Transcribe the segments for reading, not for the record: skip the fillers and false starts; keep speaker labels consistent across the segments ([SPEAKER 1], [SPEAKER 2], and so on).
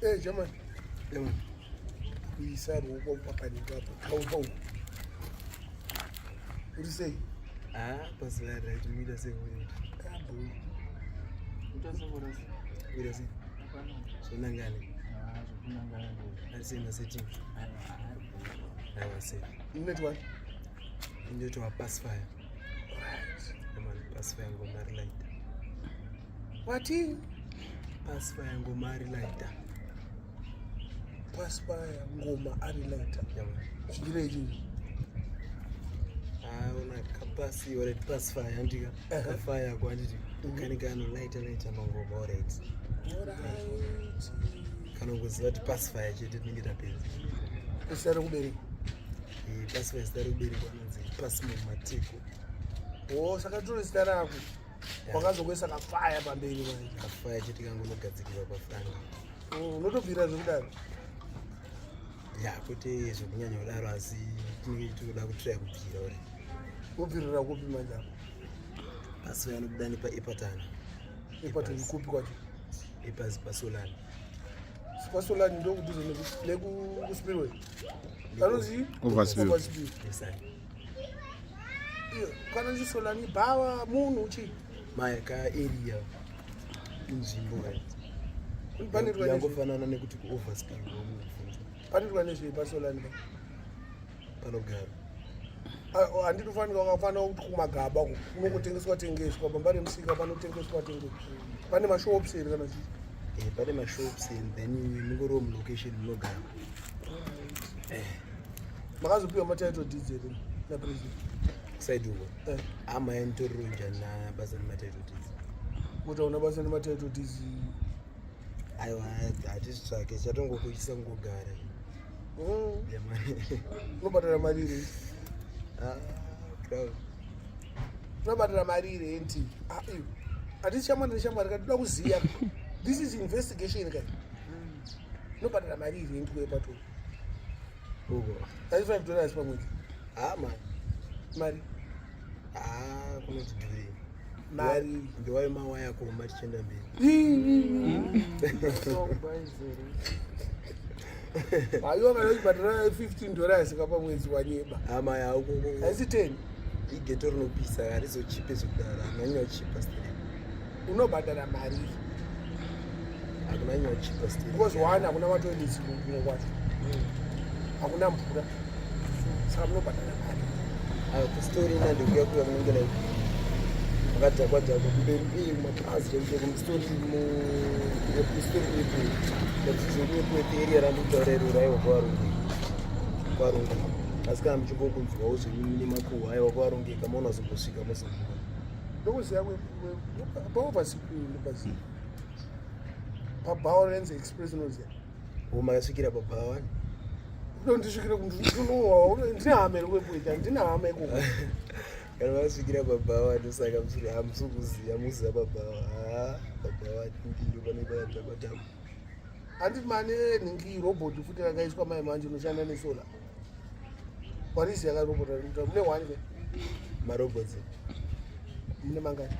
[SPEAKER 1] Eh, jamani. Jamani. Kuisa ruoko papaniko apo. Pau pau. Uri sei?
[SPEAKER 2] Ah, pasina right muita sei uyo.
[SPEAKER 1] Ah, boy.
[SPEAKER 2] Muita sei? Zvonangani. Ari sei masetting? Aiwa sei.
[SPEAKER 1] Muneti wani?
[SPEAKER 2] Ndinoitwa pacifier. Jamani, pacifier ngoma ari lighter.
[SPEAKER 1] Wati?
[SPEAKER 2] Pacifier ngoma ari lighter.
[SPEAKER 1] Pacifier ngoma ari lighter.
[SPEAKER 2] Jamani.
[SPEAKER 1] Chingire ichi.
[SPEAKER 2] Ah, una kapasi alright pacifier handika. Kafire ko handiti. Kani kano lighter lighter mangoma alright.
[SPEAKER 1] Alright.
[SPEAKER 2] Kanongoziva kuti pacifier chete tinenge tapedza.
[SPEAKER 1] Zita rekubereka.
[SPEAKER 2] Eh, pacifier zita rekuberekwa anonzi Passmore Mateko.
[SPEAKER 1] Oh, saka tore zita rako. Wakazokuisa kafire pamberi manje.
[SPEAKER 2] Kafire chete kangonogadzikirwa pafranga.
[SPEAKER 1] Oh, unotobvira zvekudaro.
[SPEAKER 2] Ya, kwete zvekunyanya kudaro asi tinenge tinoda kutraya kubvira uri.
[SPEAKER 1] Wobvirira kupi manje apo?
[SPEAKER 2] Pacifier anobuda nepaEpatana.
[SPEAKER 1] Epatani kupi kwacho?
[SPEAKER 2] Epazi paSolani.
[SPEAKER 1] Pasolani ndokudhuze nekuSpillway. Anonzi?
[SPEAKER 3] Overspill.
[SPEAKER 1] Overspill.
[SPEAKER 2] Yes, I.
[SPEAKER 1] Iyo, kana chisolani bhawa munhu chi.
[SPEAKER 2] Maya ka area inzvimbo right.
[SPEAKER 1] Panoitwa nezvei?
[SPEAKER 2] Yangofanana nekuti kuoverspill womubvunza.
[SPEAKER 1] Panoitwa nezvei pasolani pa?
[SPEAKER 2] Panogara.
[SPEAKER 1] Handiti ufanira wakafanira kuti kumagaba uko kunongotengeswa tengeswa pamba remusika panotengeswa tengeswa. Pane mashops here kana chii?
[SPEAKER 2] Eh, pane mashops and then mungoriwo mulocation munogara.
[SPEAKER 1] Makazopiwa matitle deeds here napresident?
[SPEAKER 2] Side uko.
[SPEAKER 1] Eh,
[SPEAKER 2] Ama nditoriro njani na basa nematitle deeds.
[SPEAKER 1] kuti hauna basa nematitle deeds.
[SPEAKER 2] Aiwa hatizvitsvake chatongokuchisa kungogara. Jamani.
[SPEAKER 1] Unobhadhara mari here?
[SPEAKER 2] Ah, crowd.
[SPEAKER 1] Unobhadhara mari here nti? Ah, iyo. Hatisi shamwari neshamwari kati toda kuziva. This is investigation kai. Unobhadhara mari here nti kuepato?
[SPEAKER 2] Uko.
[SPEAKER 1] $35 pamwedzi.
[SPEAKER 2] Ah man.
[SPEAKER 1] Mari.
[SPEAKER 2] Ah, kunoti dhuri.
[SPEAKER 1] Mari.
[SPEAKER 2] Ndiwayo mawaya kuoma tichienda mberi.
[SPEAKER 1] Haiwa kana uchibhadhara $15 ka pamwedzi wanyeba.
[SPEAKER 2] Ama ya uko uko.
[SPEAKER 1] Haisi 10.
[SPEAKER 2] Igeto rinopisa harizochipe zvekudaro. Hakunanyanya kuchipa still.
[SPEAKER 1] Unobhadhara mari.
[SPEAKER 2] Hakunanyanya kuchipa still.
[SPEAKER 1] Because one hakuna matoilets kuno kwacho. Hakuna mvura. Saka munobhadhara mari.
[SPEAKER 2] Ayo kustori ina ndikuya kuya kunenge like makadhakwa dhakwa kumberi mberi kumapurazi chaiko kumustori mu kustori kwepo. Ndakuti kwepo area randikutaura iro raiwa kwarongeka. Kwarongeka. Asi kana muchingokunzwawo zvenyu mune makuhwa aiwa kwarongeka maona zombosvika mozombuka.
[SPEAKER 1] Ndokuziva paoverspill ndopaziva. PaBowerlands Express unoziva.
[SPEAKER 2] Wo makasvikira pabhawa.
[SPEAKER 1] Ndondisvikire kunowa ndine hama iri kuepuita ndine hama ikoko.
[SPEAKER 2] Kana vasvikira pabhawa ndosaka musiri hamusi kuziva muziva pabhawa. Ah, pabhawa ndindo pane padhakwa dhakwa.
[SPEAKER 1] Handiti mane nhingi robot futi rakaiswa mai manje inoshanda nesolar. Wariziya ka robot rinoita mune one ke
[SPEAKER 2] Marobots.
[SPEAKER 1] mune mangani?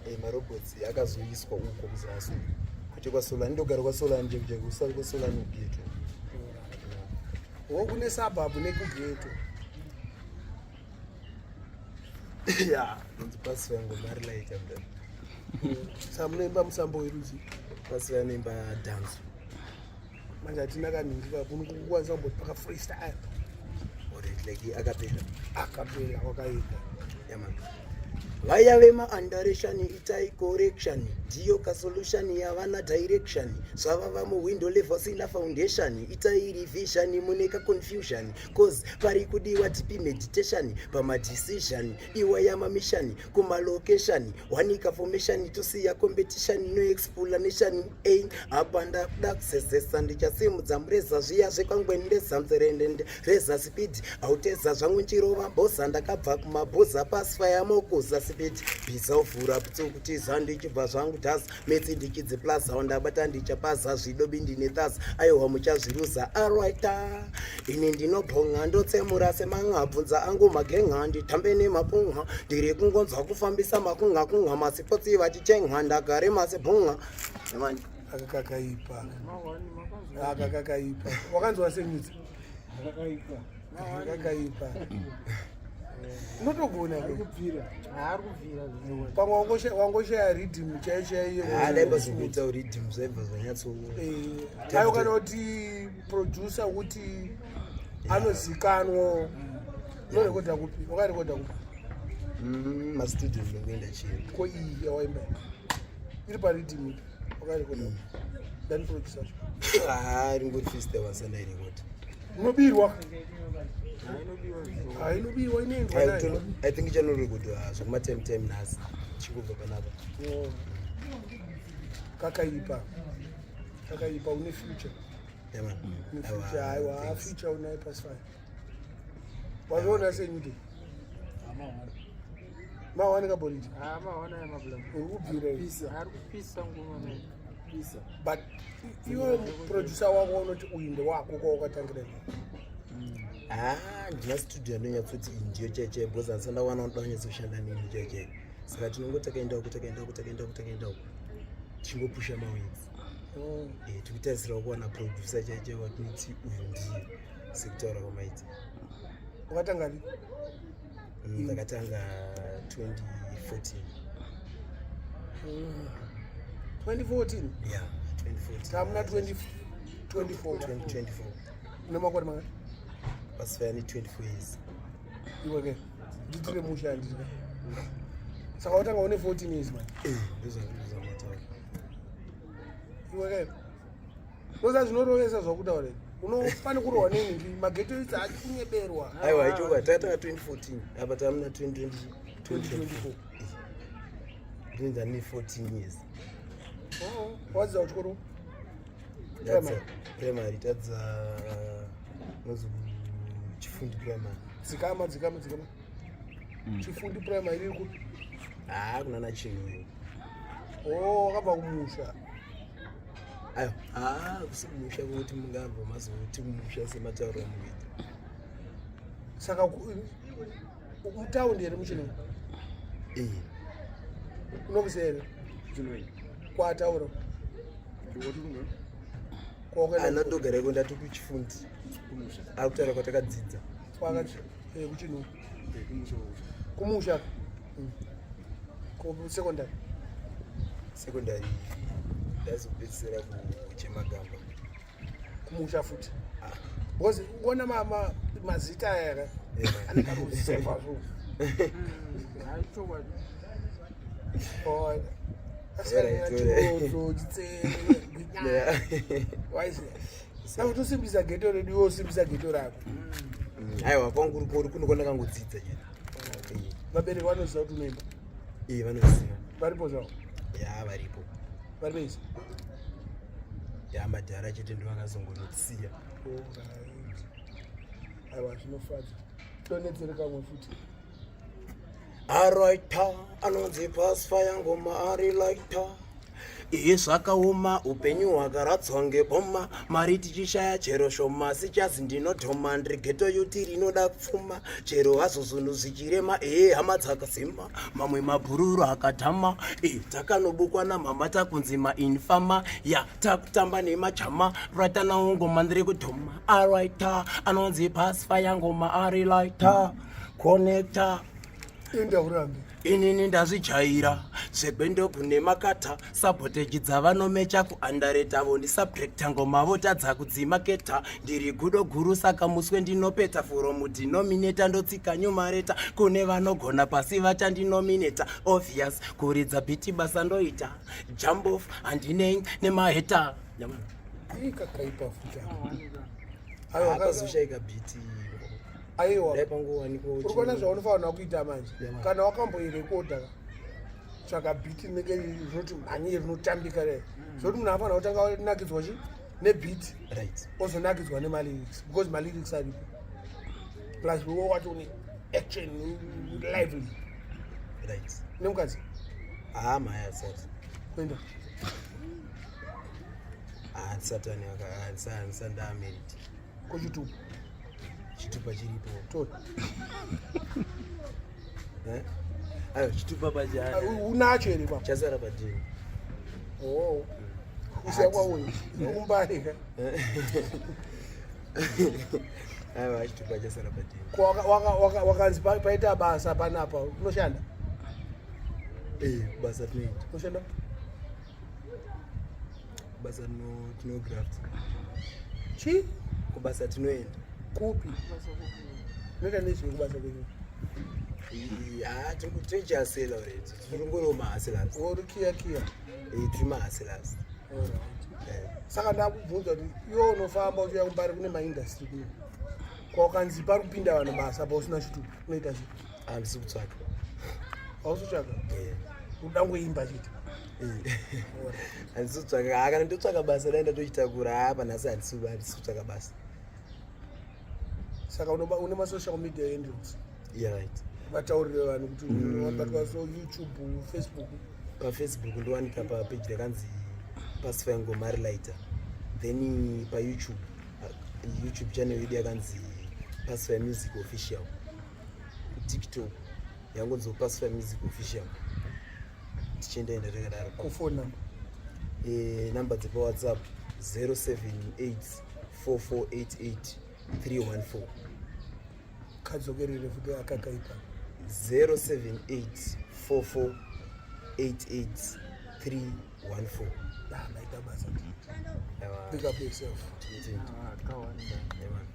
[SPEAKER 2] Eh, marobots akazoiswa uko kuzasi. Kwete kwaSolani ndogara kwaSolani cheko cheko usati kwaSolani ugeto.
[SPEAKER 1] Wo kune suburb nekugeto.
[SPEAKER 2] Ya, nonzi pasi vangu mari laita mdara.
[SPEAKER 1] Saka munoimba musambo werudzi.
[SPEAKER 2] Pasi vanoimba dance.
[SPEAKER 1] Manje hatina kanhingi kapo unokwanisa kumboti paka freestyle.
[SPEAKER 2] Alright, like akapera.
[SPEAKER 1] Akapera wakaita.
[SPEAKER 2] Yeah, man. Vaya vemaandareshani itai correction ndiyo kasolution yavana direction zvavava muwindow level sina foundation itai revision mune kaconfusion cause pari kudiwa deep meditation pamadecision iwa yamamishani kumalocation wanika formation tosiya competition no explanation a apa ndakuda kusesesa ndichasimudza mureza zviya zvekwangwendeza mtserendende reza speed auteza zvangu nchirova bhoza ndakabva kumabhoza pasifaya mokuza speed bhiza uvhura ptsukutiza ndichibva zvangu dhaza metsi ndichidziplaza ndabata ndichapaza zvidobi ndine thaza aiwa muchazviruza arwaita ini ndinobhonga ndotsemura semanga bvunza angu magenga nditambe nemapunga ndiri kungonzwa kufambisa makunga kunga masipotsi vachichenga ndagare masibhunga. Mani.
[SPEAKER 1] Aka kakaipa. Aka kakaipa. Wakanzwa senyudzi?
[SPEAKER 3] Kakaipa.
[SPEAKER 1] Kakaipa. Unotogona
[SPEAKER 3] Ari kubvira. Ari kubvira.
[SPEAKER 1] Pamwe wangoshaya rhythm chaiyo chaiyo.
[SPEAKER 2] Ah, dai pazokuita rhythm zvaibva zvanyatso.
[SPEAKER 1] Eh, ayo kana kuti producer kuti anozikanwa. Unorekodha kupi? Wakarekodha kupi?
[SPEAKER 2] Mm, mastudio ndingoenda chero.
[SPEAKER 1] Ko iyi yawaimba iri pariddim ipi? Wakarekodha kupi? Ndani producer wacho?
[SPEAKER 2] Ah, ringori first hour ndairekodha.
[SPEAKER 1] Unobirwa. Ah, inobiwa inoendwa nayo.
[SPEAKER 2] I think ichanorekodwa zvekuma time time nhasi. Chingobva panapa.
[SPEAKER 1] Oh. Kakaipa. Kakaipa une future.
[SPEAKER 2] Yeah, man.
[SPEAKER 1] Une future aiwa, future unayo pasi. Wazoona senyude. Mawane kaboriji.
[SPEAKER 3] Ah, mawane aya mabla.
[SPEAKER 1] Uri kubvira.
[SPEAKER 3] Pisa. Ari kupisa ngoma nayo. Pisa.
[SPEAKER 1] But iwe producer wako unoti uyu ndewako kwawakatangira iwe.
[SPEAKER 2] Ah, ndina studio anonyatsoti iyi ndiyo chaiyo chaiyo because handisati ndawana unoda kunyatsoshanda neni chaiyo chaiyo. Saka tinongoti takaenda uku takaenda uku takaenda uku takaenda uku tichingopusha mawedzi. Eh, tikutarisirawo kuwana producer chaiyo chaiyo watinoti uyu ndiye sekutaura kwamaita.
[SPEAKER 1] Wakatanga ri?
[SPEAKER 2] Ndakatanga 2014.
[SPEAKER 1] 2014?
[SPEAKER 2] Yeah, 2014.
[SPEAKER 1] Tamuna 2024.
[SPEAKER 2] 2024.
[SPEAKER 1] Une makore mangani?
[SPEAKER 2] Pasifaya ne 24 years.
[SPEAKER 1] Iwe ke, nditire musha handiti. Saka watanga une 14 years man.
[SPEAKER 2] Eh, ndozvandinotaura.
[SPEAKER 1] Iwe ke. Ndoza zvinorovesa zvakutaura. Unofana kurohwa nenhingi mageto idzi achikunyeberwa.
[SPEAKER 2] Aiwa, ichoka takatanga 2014 apa tamuna 2024.
[SPEAKER 1] 2024.
[SPEAKER 2] Ndinonzi ndine 14 years.
[SPEAKER 1] Oh, wadzidza kuchikoro?
[SPEAKER 2] Tadza primary tadza nozi Chifundi primary.
[SPEAKER 1] Dzikama, dzikama, dzikama. Chifundi primary iri kupi?
[SPEAKER 2] Ah, kuna nachinhuyo.
[SPEAKER 1] Oh, wakabva kumusha.
[SPEAKER 2] Ayo, ah, kusi kumusha kwekuti mungabva mazoti kumusha sematauro amukuita.
[SPEAKER 1] Saka mutaundi here muChinhoyi?
[SPEAKER 2] Eh.
[SPEAKER 1] Unokuziva here?
[SPEAKER 3] Chinhoyi.
[SPEAKER 1] Kwataura. Kwawakaenda
[SPEAKER 2] Ana ndogara iko ndati kuChifundi.
[SPEAKER 3] Kumusha.
[SPEAKER 2] Ari kutaura kwatakadzidza.
[SPEAKER 1] Kwakati kuChinhoyi.
[SPEAKER 3] Kumusha.
[SPEAKER 1] Kumusha. Ku secondary.
[SPEAKER 2] Secondary ndazopedzisira kuChemagamba.
[SPEAKER 1] Kumusha futi. Because uona mazita aya ka anenge akusefa zvo.
[SPEAKER 3] Haichokwadi.
[SPEAKER 1] Oh, asiyana chitsere gwinya. Waiziya. Saka kutosimbisa geto redu iwe usimbisa geto rako.
[SPEAKER 2] Aiwa, kwangu kuri kuno kwandakangodzidza chete.
[SPEAKER 1] Vabereki vanoziva kuti unoimba?
[SPEAKER 2] Eh, vanoziva.
[SPEAKER 1] Varipo zvavo?
[SPEAKER 2] Ya, varipo.
[SPEAKER 1] Vari vese?
[SPEAKER 2] Ya, madhara chete ndo vakazongonotsiya.
[SPEAKER 1] Alright. Aiwa, zvinofadza. Donetsere kamwe futi.
[SPEAKER 2] Araita anonzi Pasifaya ngoma ari laita. Iye zvakaoma upenyu hwakaradzwa ngeboma mari tichishaya chero shoma sichazi ndinodhoma ndiri geto yuti rinoda pfuma chero hazvo zvinhu zvichirema ee hama dzakazema mamwe mabhururu akadhama e takanobukwa namama takunzi mainfama ya takutamba nemajama ratanawo ngoma ndiri kudhoma araita anonzi Pasifaya ngoma ari laita connector.
[SPEAKER 1] Enda urambe.
[SPEAKER 2] Inini ndazvijaira zvegwendo kune makata sabotage dzavanomecha kuandareta vondisubtracta ngoma votadza kudzimaketa ndiri gudo guru saka muswe ndinopeta from denominator ndotsika numerator kune vanogona pasi vachandinominata obvious kuridza biti basa ndoita jump off handinei nemaheta.
[SPEAKER 1] Kakaipa futi.
[SPEAKER 2] Akazoshaika biti.
[SPEAKER 1] Aiwa.
[SPEAKER 2] Dai pangowanikwa
[SPEAKER 1] Uri kuona zvaunofanira kuita manje.
[SPEAKER 2] Yeah, man.
[SPEAKER 1] Kana wakamboirekodha tsvaka biti rinenge rinoti mhanye rinotambika re. Zvokuti munhu afanira kutanga anakidzwa chi nebeat ozonakidzwa nemalyrics because malyrics aripo. Plus iwe wacho une action lively. Nemukadzi?
[SPEAKER 2] Ah, maya asati.
[SPEAKER 1] Kuenda.
[SPEAKER 2] Ah, ndisati ane ndisati ndamarried.
[SPEAKER 1] Kuchitupa.
[SPEAKER 2] Chitupa chiripo.
[SPEAKER 1] Tora.
[SPEAKER 2] Eh? Ayo chitupa pacha.
[SPEAKER 1] Unacho here baba?
[SPEAKER 2] Chasara padini.
[SPEAKER 1] Oh. Kusiya kwauyu kumbare ka.
[SPEAKER 2] Aiwa, chitupa chasara padini.
[SPEAKER 1] Ko wakanzi paita basa panapa unoshanda?
[SPEAKER 2] Eh, basa tinoita.
[SPEAKER 1] Unoshanda?
[SPEAKER 2] Basa tinograft.
[SPEAKER 1] Chi?
[SPEAKER 2] Kubasa tinoenda.
[SPEAKER 1] Kupi? Unoita nezvei kubasa kwenyu?
[SPEAKER 2] Ah, tochihasela already. Tirongoriwo mahustlers.
[SPEAKER 1] Uri kiya kiya.
[SPEAKER 2] Eh, tiri mahustlers.
[SPEAKER 1] Alright. Saka ndakubvunza kuti iwe unofamba uchiuya kumbari kune maindustry kuno. Kwakanzi pari kupinda vanhu basa pausina chitupa unoita sei?
[SPEAKER 2] Handisi kutsvaka.
[SPEAKER 1] Hausi kutsvaka?
[SPEAKER 2] Eh.
[SPEAKER 1] Unoda kungoimba chete.
[SPEAKER 2] Handisi kutsvaka. Ah, kana ndotsvaka basa dai ndatochitakura. Ah, panhasi handisi kutsvaka basa.
[SPEAKER 1] Saka une masocial media handles?
[SPEAKER 2] Yeah, right.
[SPEAKER 1] Vataurire vanhu kuti wabatwa so YouTube, Facebook.
[SPEAKER 2] PaFacebook ndowanika papage rakanzi Pacify Ngoma Lighter. Then paYouTube, YouTube channel yedu yakanzi Pacify Music Official. TikTok yangonzi Pacify Music Official. Tichiendaenda takadaro.
[SPEAKER 1] Kufone number?
[SPEAKER 2] Namba dzepaWhatsApp 078 4488 314.
[SPEAKER 1] Kadzokerere futi akakaipa.
[SPEAKER 2] 078 4488 314.
[SPEAKER 1] Ah, maita basa.
[SPEAKER 2] Aiwa,
[SPEAKER 1] Big up yourself.
[SPEAKER 2] tinotenda.
[SPEAKER 3] Akawanda.
[SPEAKER 2] Yeah, man.